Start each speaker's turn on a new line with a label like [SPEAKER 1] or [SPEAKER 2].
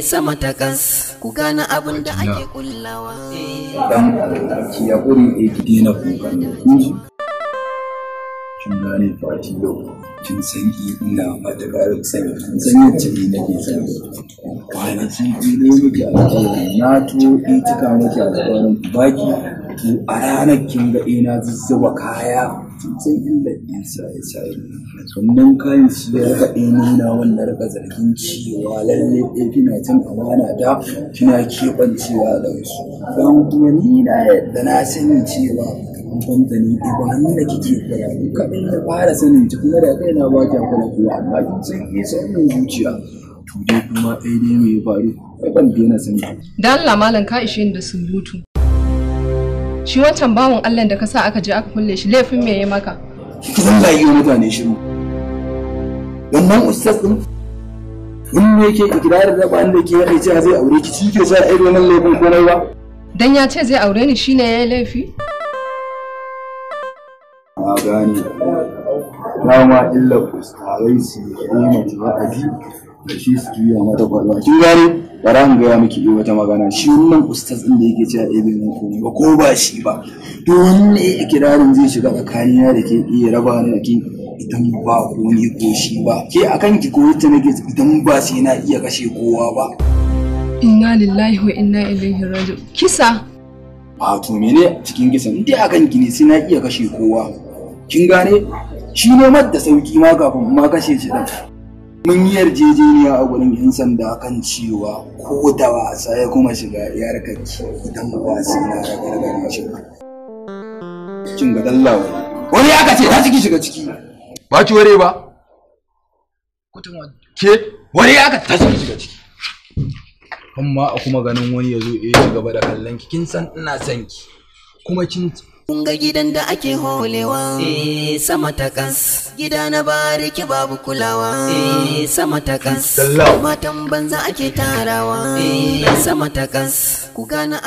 [SPEAKER 1] Sama ta kas. Ku gane abin da ake kullawa.
[SPEAKER 2] Dan Allah ki haƙuri ki daina kukan nan. Kin gane Fati yau kin san ina matuƙar son kin san yacce ni nake son ki. Kwanaki ne miki alƙawari na to in cika miki alƙawarin baki to a ranar kin ga ina zuzzuba kaya kin san illar isa ya sai. Sannan kayan su ya rika nuna wannan rika zargin cewa lalle ɗaya kina cin amana da kina keɓancewa da wasu. Don kuma ni na yadda na sani cewa banda ni ba ni da kike kula ni kaɗai na fara sanin ki kuma da kai na ba ki kula kowa amma kin san ki sanin zuciya to dai kuma ɗaya dai me ya faru ai ban daina sani.
[SPEAKER 3] Dan Allah malam ka ishe ni da surutu. Shi wancan bawan Allah da ka sa aka je aka kulle shi laifin me ya maka?
[SPEAKER 2] Ki zan yi wa mutane shiru. Wannan ustaz din in ne yake ikirarin raba da ke yaɗa cewa zai aure ki shi ke sa ai wannan laifin komai ba.
[SPEAKER 3] Dan ya ce zai aure ni shine yayi laifi?
[SPEAKER 2] Na gane dama illar ustazai su yi mace wa'azi da shi su juya mata kwalwa kin gane bara in gaya miki wata magana shi wannan ustaz din da yake cewa eh bai mun komai ba ko ba shi ba to wanne ikirarin zai shiga tsakanina da ke iya raba ni da ke idan ba ko ni ko shi ba ke akan ki ko yacce nake idan ba sai na iya kashe kowa ba.
[SPEAKER 3] Inna lillahi wa inna ilaihi raji'un. Kisa
[SPEAKER 2] a to mene cikin kisan dai akan ki ne sai na iya kashe kowa. Kin gane shi ne da sauki ma kafin ma kashe shi din. Mun yi yarjejeniya a gurin yan sanda kan cewa ko da wasa ya kuma shiga yarkarki idan ba sai na ragargare shi ba. Kin ga dalla wani aka ce ta ciki shiga ciki ba ki ware ba ke wani aka ta ciki shiga ciki amma a kuma ganin wani ya zo ya ci gaba da kallon ki kin san ina son ki kuma kin
[SPEAKER 1] Kun ga gidan da ake holewa, sama ta kas. Gida na bariki babu kulawa, sama ta kas. Matan banza ake tarawa, sama ta kas. Ku gane